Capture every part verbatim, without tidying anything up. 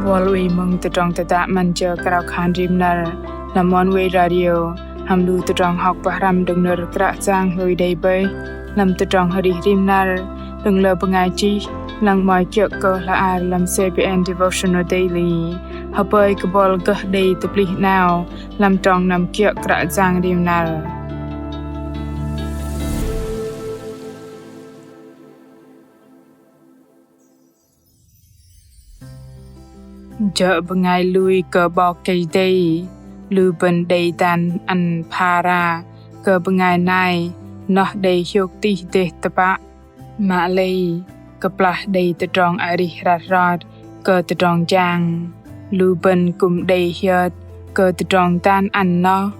Buăl oei mơ̆ng tơdrong tơdă 'Măn Jơ Krao Khan Rim Năr lăm Oneway Radio hăm lu tơdrong hŏk pơhrăm đơ̆ng nơ̆r Kră Yang hlôi đei bơih lăm tơdrong arih rim năr đơ̆ng lơ bơngai chih lăng 'mơ̆i kiơ̆ kơ hla ar lăm C B N Devotional Daily. Hơpơi kơ buăl gơh đei tơplih 'nao lăm trong năm kiơ̆ Kră Yang rim năr. Jơ̆ bơngai lui kơ 'Bok Kei-Dei, lu bơ̆n đei dan ăn phara kơ bơngai nai noh đei hiôk tih dêh tơpă. Mă lei kơplah đei tơdrong arih hrăt hrot kơ tơdrong jang, lu bơ̆n kư̆m đei hiơt kơ tơdrong dan ăn noh.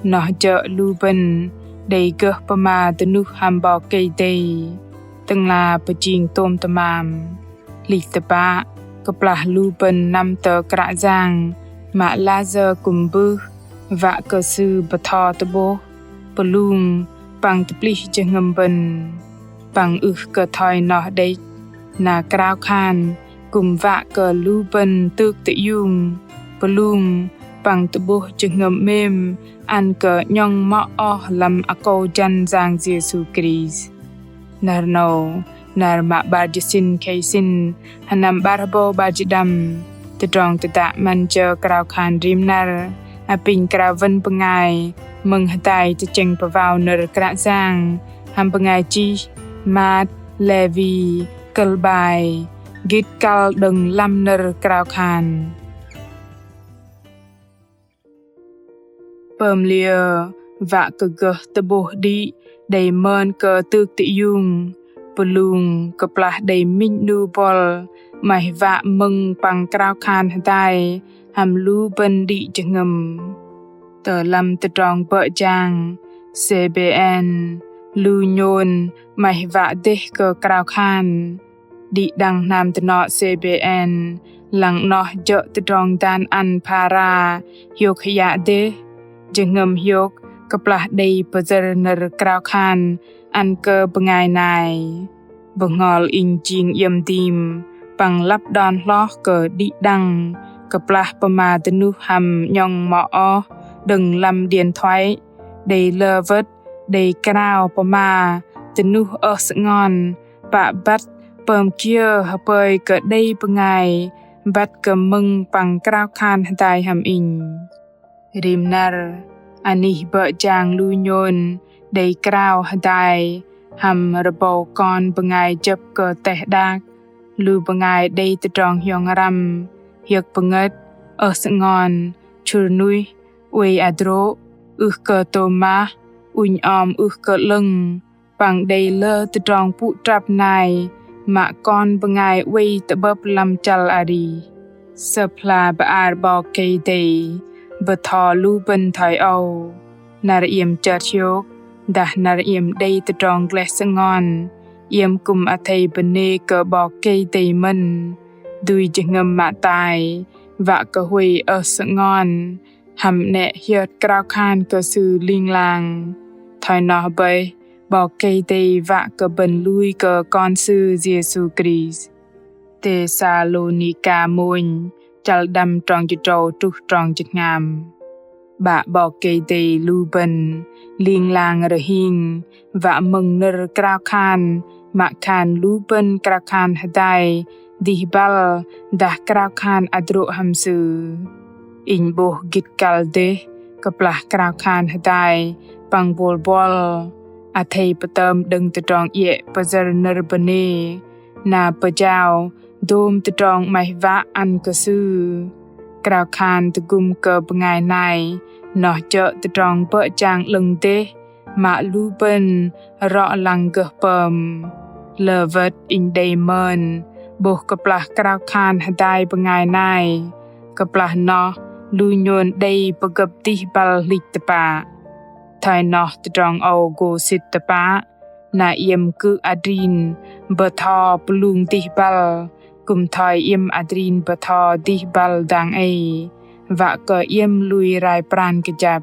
Noh jơ̆ lu bơ̆n đei gơh pơma dơnuh hăm 'Bok Kei-Dei, Tơ'ngla pơjing tôm tơmam. Hlih tơpă, kơplah lu bơ̆n năm tơ Kră Yang, mă layơ kư̆m bưh, wă kơ Sư bơtho tơ'bôh, pơlung, păng tơplih jơhngơ̆m bơ̆n. Păng ưh kơ thoi noh đĕch, na krao khan kư̆m wă kơ lu bơ̆n tŭk tơiung, pơlung, păng tơ'bôh jơhngơ̆m 'mêm, ăn kơ 'nhŏng mŏ oh lăm akâu jăn Yang Yêsu Krist. Năr 'nâu, năr mă 'bar jĭt sĭn khei sĭn, sơnăm 'bar hơbâu 'bar jĭt đăm, tơdrong tơdă 'Măn Jơ Krao Khan Rim Năr apinh krao wơ̆n bơngai mơ̆ng hơdai tơchĕng pơwao nơ̆r Kră Yang hăm bơngai chih Matt Levy, kơ̆l 'bai Gĭt kăl đơ̆ng lăm nơ̆r krao khan. Pơm liơ wă kơ gơh tơ'bôh đĭ đei mơn kơ tŭk tơiung, pơlung, kơplah đei minh 'nu buăl 'maih wă mơ̆ng păng krao khan hơdai hăm lu bơ̆n đĭ jơhngơ̆m. Tơ lăm tơdrong bơ̆ jang C B N, lu nhôn 'maih wă dêh kơ krao khan. Đĭ đăng hnam dơnŏ C B N lăng noh jơ̆ tơdrong dan ăn phara hiôk hơyă dêh, jơhngơ̆m hiôk kơplah đei pơyơ̆r nơ̆r krao khan ăn kơ bơngai nai. Bơhngol inh jing iĕm dim păng lăp đon hloh kơ đĭ đăng kơplah pơma dơnuh hăm 'nhŏng mŏ oh đơ̆ng lăm điện thoại, đei lơ wơ̆t đei krao pơma dơnuh ơh sơngon, pă băt pơm kiơ hơpơi kơ đei bơngai băt kơ mơ̆ng păng krao khan hơdai hăm inh. Rim năr, anih bơ̆ jang lu nhôn đei krao hơdai hăm rơbâu kon bơngai jơ̆p kơ teh đak, lu bơngai đei tơdrong hiong răm, hiơ̆k pơngơ̆t, ơh sơngon, chŭr nuih, oei hơdrô̆, ưh kơ tôm mah, ŭnh om ưh kơ 'lơ̆ng, păng đei lơ tơdrong pŭ trăp nai mă kon bơngai oei tơ'bơ̆p lăm chăl arih. Sơ̆p hla bơar 'Bok Kei-Dei bơtho lu bơ̆n thoi âu: Năr iĕm chơt hiôk dah năr iĕm đei tơdrong gleh sơngon, iĕm kư̆m athei bơnê kơ 'Bok Kei-Dei mơ̆n, dui jơhngơ̆m mă tai, wă kơ huay ơh sơngon, hăm 'nĕ hiơt krao khan kơ Sư ling lang. Thoi noh bơih, 'Bok Kei-Dei wă kơ bơ̆n lui kơ Kon Sư Yêsu Krist. Têsalônika mônh, chăl đăm trong jĭt tơdrâu truh trong jĭt hngam. 'Bă 'Bok Kei-Dei lu bơ̆n ling lang rơhing, wă mơ̆ng nơ̆r krao khan, mă khan lu bơ̆n krao khan hơdai dih băl dah krao khan hơdrô̆ hăm Sư. Inh 'bôh gĭt kăl dêh kơplah krao khan hơdai păng bôl buăl, athei pơtơm đơ̆ng tơdrong iĕ pơyơ̆r nơ̆r bơnê, na pơjao dôm tơdrong 'maih wă ăn kơ Sư. Krao khan tơgŭm kơ bơngai nai noh jơ̆ tơdrong bơ̆ jang 'lơ̆ng dêh mă lu bơ̆n rŏ lăng gơh pơm. Lơ wơ̆t inh đei mơn 'bôh kơplah krao khan hơdai bơngai nai, kơplah noh lu nhôn đei pơgơ̆p dih băl hlĭch tơpă. Thoi noh tơdrong âu gô sĭt tơpă, na iĕm kư̆ adrin bơtho pơlung dih băl, kư̆m thoi iĕm adrin bơtho dih băl dang ei, wă kơ iĕm lui rai pran kơjăp.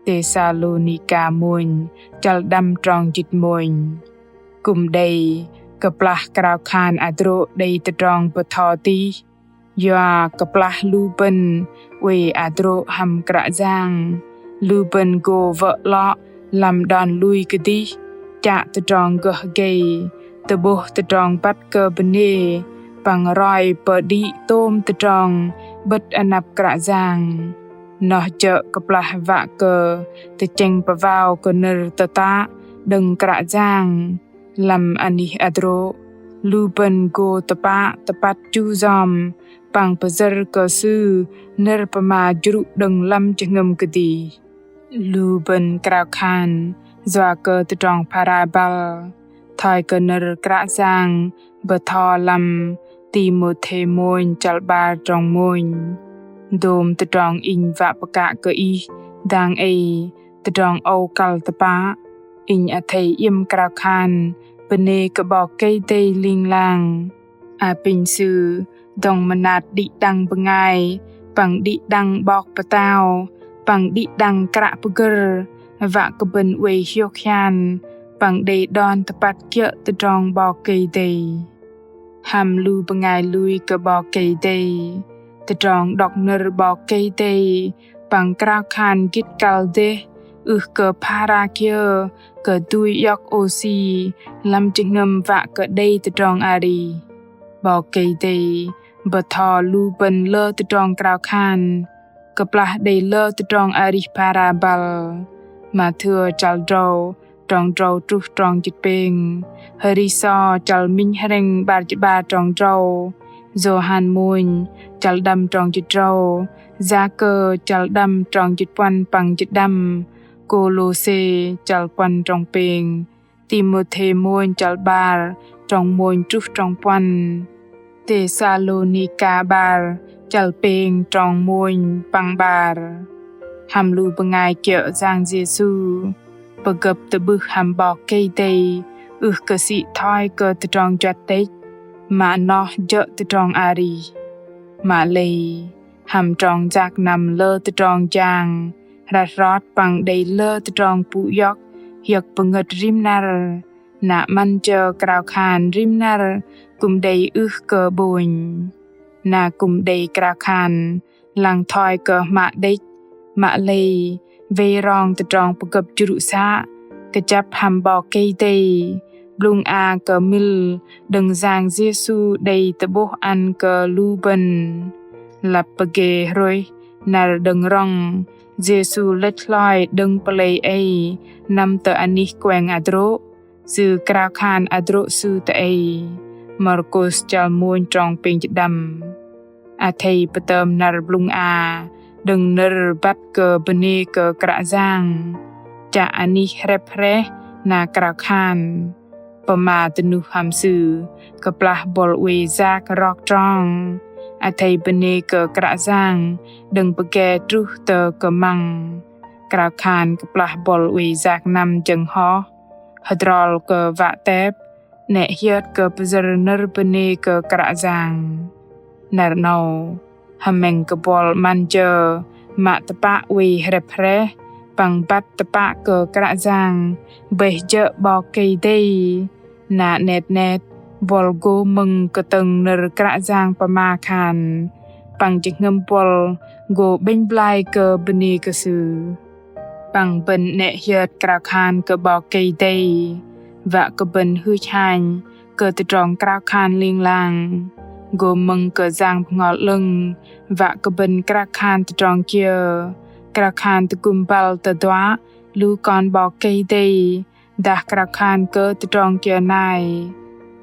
Têsalônika mônh, chăl đăm trong jĭt mônh. Kư̆m đei, kơplah krao khan hơdrô̆ đei tơdrong bơtho dih, Yua kơplah lu bơ̆n oei hơdrô̆ hăm Kră Yang, lu bơ̆n gô wơ̆ 'lŏ lăm đon lui kơdih, chă tơdrong gơh gei, tơ'bôh tơdrong băt kơ bơnê, păng roi pơđĭ tôm tơdrong 'bơ̆t anăp Kră Yang. Noh jơ̆ kơplah wă kơ tơchĕng pơwao kơ nơ̆r tơtă đơ̆ng Kră Yang. Lăm anih hơdrô̆, lu bơ̆n gô tơpă tơpăt chu yom păng pơyơ̆r kơ Sư nơ̆r pơma jrŭ đơ̆ng lăm jơhngơ̆m kơdih. Lu bơ̆n krao khan yua kơ tơdrong phara băl, thoi kơ nơ̆r Kră Yang bơtho lăm Timôthê mônh chăl 'bar trong mônh: Dôm tơdrong inh wă pơkă kơ ih dang ei, tơdrong âu kăl tơpă, inh athei iĕm krao khan bơnê kơ 'Bok Kei-Dei ling lang. Apinh Sư dŏng mơnat đĭ đăng bơngai, păng đĭ đăng 'bok pơtao, păng đĭ đăng kră pơgơ̆r, wă kơ bơ̆n oei hiôk hian, păng đei đon tơpăt kiơ̆ tơdrong 'Bok Kei-Dei. Hăm lu bơngai lui kơ 'Bok Kei-Dei, tơdrong đŏk nơ̆r 'Bok Kei-Dei păng krao khan gĭt kăl dêh, ưh kơ phara kiơ kơ dui iŏk ôsi lăm jơhngơ̆m wă kơ đei tơdrong arih. 'Bok Kei-Dei bơtho lu bơ̆n lơ tơdrong krao khan, kơplah đei lơ tơdrong arih phara băl. Mathêu chăl drâu, trong drâu truh trong jĭt pêng, Hơri So chăl minh hrĕng 'bar jĭt 'bar trong drâu, Yôhan mônh chăl đăm trong jĭt drâu, Yakơ chăl đăm trong jĭt puăn păng jĭt đăm, Kôlôsê chăl puăn trong pêng, Timôthê mônh chăl 'bar trong mônh truh trong puăn, Têsalônika 'bar chăl pêng trong mônh păng 'bar. Hăm lu bơngai kiơ̆ Yang Yêsu, pơgơ̆p tơ'bưh hăm 'Bok Kei-Dei ưh kơ sĭ thoi kơ tơdrong juăt đĕch, mă noh jơ̆ tơdrong arih. Mă lei, hăm trong yak năm lơ tơdrong jang hrăt hrot păng đei lơ tơdrong pŭ iŏk hiơ̆k pơngơ̆t rim năr, na 'măn jơ krao khan rim năr kư̆m đei ưh kơ 'bônh. Na kư̆m đei krao khan lăng thoi kơ hmă đĕch, mă lei wei rong tơdrong pơgơ̆p jrŭ să kơjăp hăm 'Bok Kei-Dei, blŭng a kơ mĭl đơ̆ng Yang Yêsu đei tơ'bôh ăn kơ lu bơ̆n. Lăp pơgê hrôih năr đơ̆ng rŏng, Yêsu lĕch hloi đơ̆ng pơlei ei năm tơ anih kueng hơdrô̆, Sư krao khan hơdrô̆ Sư tơ ei. Markôs chăl mônh trong pêng jĭt đăm. Athei pơtơm năr blŭng a đơ̆ng nơ̆r băt kơ bơnê kơ Kră Yang, chă anih hrĕp hrĕh na krao khan. Pơma tơnuh hăm Sư kơplah buăl oei yak rok trong, athei bơnê kơ Kră Yang đơ̆ng pơgê truh tơ kơmăng. Krao khan kơplah buăl oei yak năm jơ̆ng hoh, hơdrol kơ wă tep, 'nĕ hiơt kơ pơyơ̆r nơ̆r bơnê kơ Kră Yang. Năr 'nâu, hơmĕng kơ buăl 'măn jơ mă tơpă oei hrĕp hrĕh păng băt tơpă kơ Kră Yang bơih jơ̆ 'Bok Kei-Dei, na 'net 'net buăl gô mơ̆ng kơtơ̆ng nơ̆r Kră Yang pơma khan, păng jơhngơ̆m buăl gô 'bĕnh blai kơ bơnê kơ Sư. Păng bơ̆n 'nĕ hiơt krao khan kơ 'Bok Kei-Dei wă kơ bơ̆n hưch hanh kơ tơdrong krao khan ling lang, gô mơ̆ng kơ Yang Bơhngol 'Lơ̆ng wă kơ bơ̆n krao khan tơdrong kiơ, krao khan tơgŭm băl tơduă lu kon 'Bok Kei-Dei, dah krao khan kơ tơdrong kiơ nai.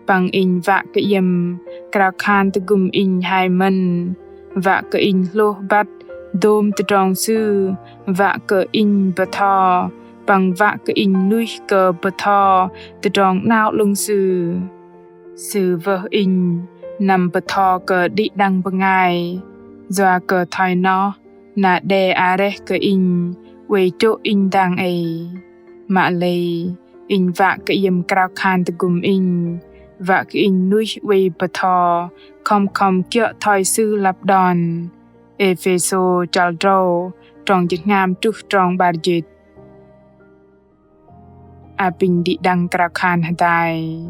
Păng inh wă kơ iĕm krao khan tơgŭm inh hai mơ̆n, wă kơ inh hlôh băt dôm tơdrong Sư, wă kơ inh bơtho, păng wă kơ inh nuih kơ bơtho tơdrong 'nao 'lơ̆ng Sư. Sư wơh inh năm bơtho kơ đĭ đăng bơngai, yua kơ thoi noh na đe areh kơ inh, oei chô̆ inh dang ei. Mă lei, inh wă kơ iĕm krao khan tơgŭm inh, wă kơ inh nuih oei bơtho khŏm khŏm kiơ̆ thoi Sư lăp đon. Êphêsô chăl drâu, trong jĭt hngam truh trong 'bar jĭt. Apinh đĭ đăng krao khan hơdai.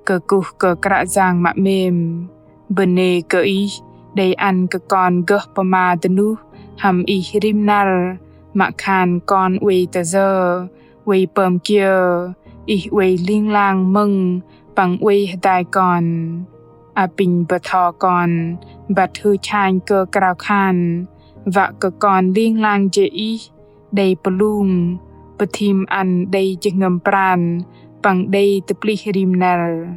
Kơkuh kơ Kră Yang mă 'mêm, Bơnê kơ Ih đei ăn kơ kon gơh pơma dơnuh hăm Ih rim năr, mă khan kon oei tơ yơ, oei pơm kiơ, Ih oei ling lang mơ̆ng păng oei hơdai kon. Apinh bơtho kon băt hưch hanh kơ krao khan, wă kơ kon ling lang jê̆ Ih, đei pơlung, pơthim ăn đei jơhngơ̆m pran, păng đei tơplih rim năr.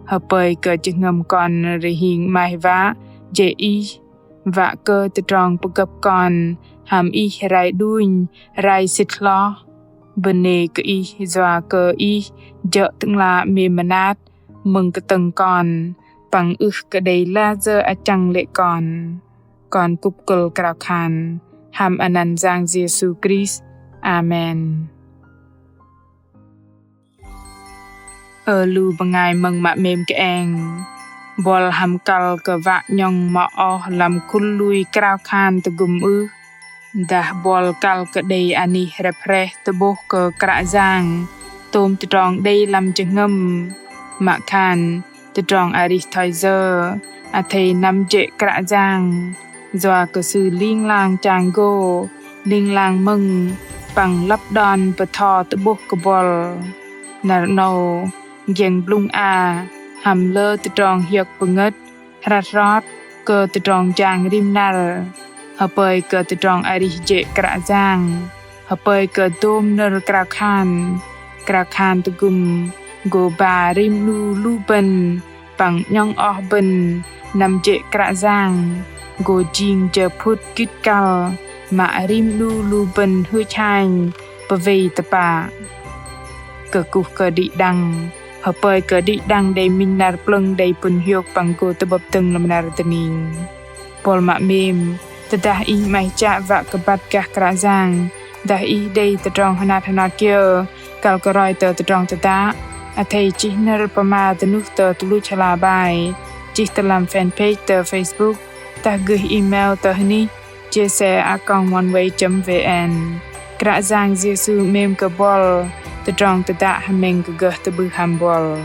Hơpơi kơ jơhngơ̆m kon rơhing 'maih wă jê̆ Ih, wă kơ tơdrong pơgơ̆p kon hăm Ih rai đunh, rai sĭt hloh. Bơnê kơ Ih yua kơ Ih jơ̆ Tơ'ngla 'mêm mơnat mơ̆ng kơtơ̆ng kon, păng ưh kơ đei layơ achăng lê̆ kon. Kon kŭp kơ̆l krao khan hăm anăn Yang Yêsu Krist. Amen. Ơ lu bơngai mơ̆ng mă 'mêm kơeng, buăl hăm kăl kơ wă 'nhŏng mă oh lăm khul lui krao khan tơgŭm ưh? Dah buăl kăl kơ đei anih rep hreh tơ'bôh kơ Kră Yang tôm tơdrong đei lăm jơhngơ̆m, mă khan tơdrong arih thoi yơ, athei năm jê̆ Kră Yang, yua kơ Sư ling lang chang gô, ling lang mơ̆ng, păng lăp đon bơtho tơ'bôh kơ buăl. Năr 'nâu, giĕng blŭng a hăm lơ tơdrong hiơ̆k pơngơ̆t, hrăt hrot kơ tơdrong jang rim năr, hơpơi kơ tơdrong arih jê̆ Kră Yang, hơpơi kơ dôm nơ̆r krao khan, krao khan tơgŭm gô ba rim 'nu lu bơ̆n, păng 'nhŏng oh bơ̆n năm jê̆ Kră Yang, gô jing jơ phŭt gĭt kăl mă rim 'nu lu bơ̆n hưch hanh pơwei tơpă. Kơkuh kơ đĭ đăng, hơpơi kơ đĭ đăng đei minh năr plơ̆ng đei pŭn hiôk păng gô tơ'bơ̆p dơ̆ng lăm năr dơning. Buăl mă 'mêm, tơdah ih 'maih chă wă kơ băt gah Kră Yang, dah ih đei tơdrong hơnat hơnat kiơ, kăl kơ roi tơ tơdrong tơdă, athei chih nơ̆r pơma dơnuh tơ tơluch hla bơar, chih tơ lăm fanpage tơ Facebook, dah gơih email tơ hơnih chia sẻ a còng oneway chấm vn. Kră Yang Yêsu 'mêm kơ buăl, tơdrong tơdă hơmĕng kơ gơh tơ'bưh hăm buăl.